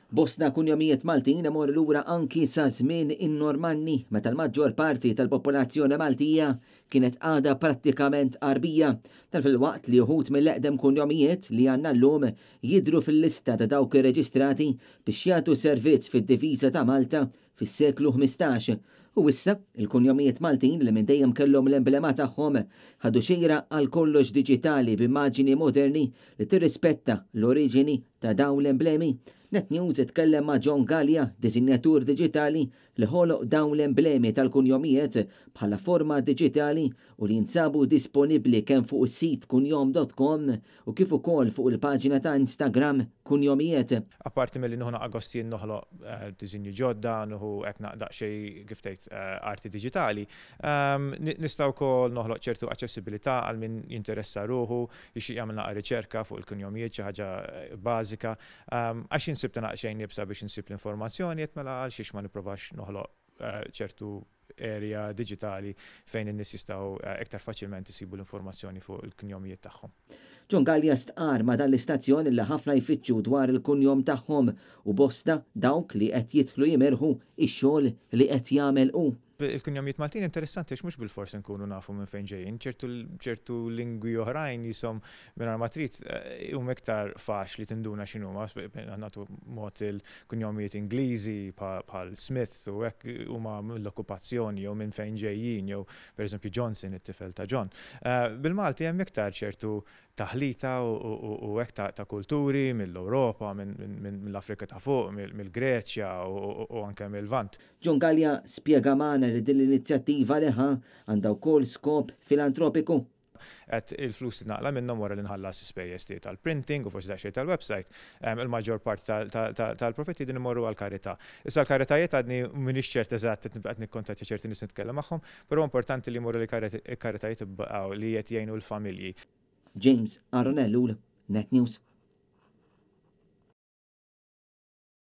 Bosta kunjomijiet Maltin imorru lura anki sa żmien in-Normanni meta l-maġġor parti tal-popolazzjoni Maltija kienet għadha prattikament Għarbija. Dan filwaqt li uħud mill-eqdem kunjomijiet li għandna llum jidhru fil-lista ta' dawk irreġistrati biex jagħtu servizz fid-difiża ta' Malta fis-seklu 15. U issa, il-kunjomijiet Maltin li minn dejjem kellhom l-emblema tagħhom, ħadu xejra għal kollox diġitali b'immaġini moderni li tirrispetta l-oriġini ta' dawn l-emblemi. Net News tkellem ma' John Galea, disinjatur diġitali li ħoloq dawn l-emblemi tal-kunjomijiet bħala forma diġitali u li jinsabu disponibbli kemm fuq is-sit kunjom.com u kif ukoll fuq il-paġna ta' Instagram Kunjomijiet. Apparti milli nieħu naqra gost jien noħloq disinji ġodda, nieħu hekk daqsxejn kif tgħid arti diġitali, nista' wkoll noħloq ċertu aċċessibilità għal min jinteressa ruħu, jixtieq jagħmel naqra riċerka fuq il-kunjomijiet, xi ħaġa bażika. Għax jien sibtha naqxejn iebsa biex insib l-informazzjoni, għedt mela għalxiex ma nipprovax noħloq ċertu area diġitali fejn in-nies jistgħu iktar faċilment isibu l-informazzjoni fuq il-kunjomijiet tagħhom. John Galea stqarr ma' dan l-istazzjon li ħafna jfittxu dwar il-kunjom tagħhom u bosta dawk li qed jidħlu jimirħu x-xogħol li qed jagħmel hu. Il-kunjomijiet Maltin interessanti għax mhux bilfors inkunu nafu minn fejn ġejjin. Ċertu ċertu lingwi oħrajn jisom mingħajr ma trid huma iktar faċli tinduna x'inhuma. Nagħtu mod il-kunjomijiet Ingliżi bħal Smith u hekk huma mill-okkupazzjoni jew minn fejn ġejjin jew pereżempju Johnson it-tifel ta' John. Bil-Malti hemm iktar ċertu taħlita u hekk ta' kulturi mill-Ewropa, mill-Afrika ta' fuq, mill-Greċja u anke mill-Lvant. John Galea spjega magħna li din l-inizjattiva li ħa għandha wkoll skop filantropiku. Għedt il-flus li naqla' minnhom wara li nħallas l-ispejjeż tiegħi tal-printing u forsi daqsxejn tal-website, il-maġġor parti tal-profitti qegħdin imorru għall-karità. Issa l-karitajiet għadni m'iniex ċert eżatt qed nibqa' qed nikkontattja ċerti nies nitkellem magħhom, però importanti li jmorru lill-karitajiet li qed jgħinu l-familji. James Aaron Ellul, Net News.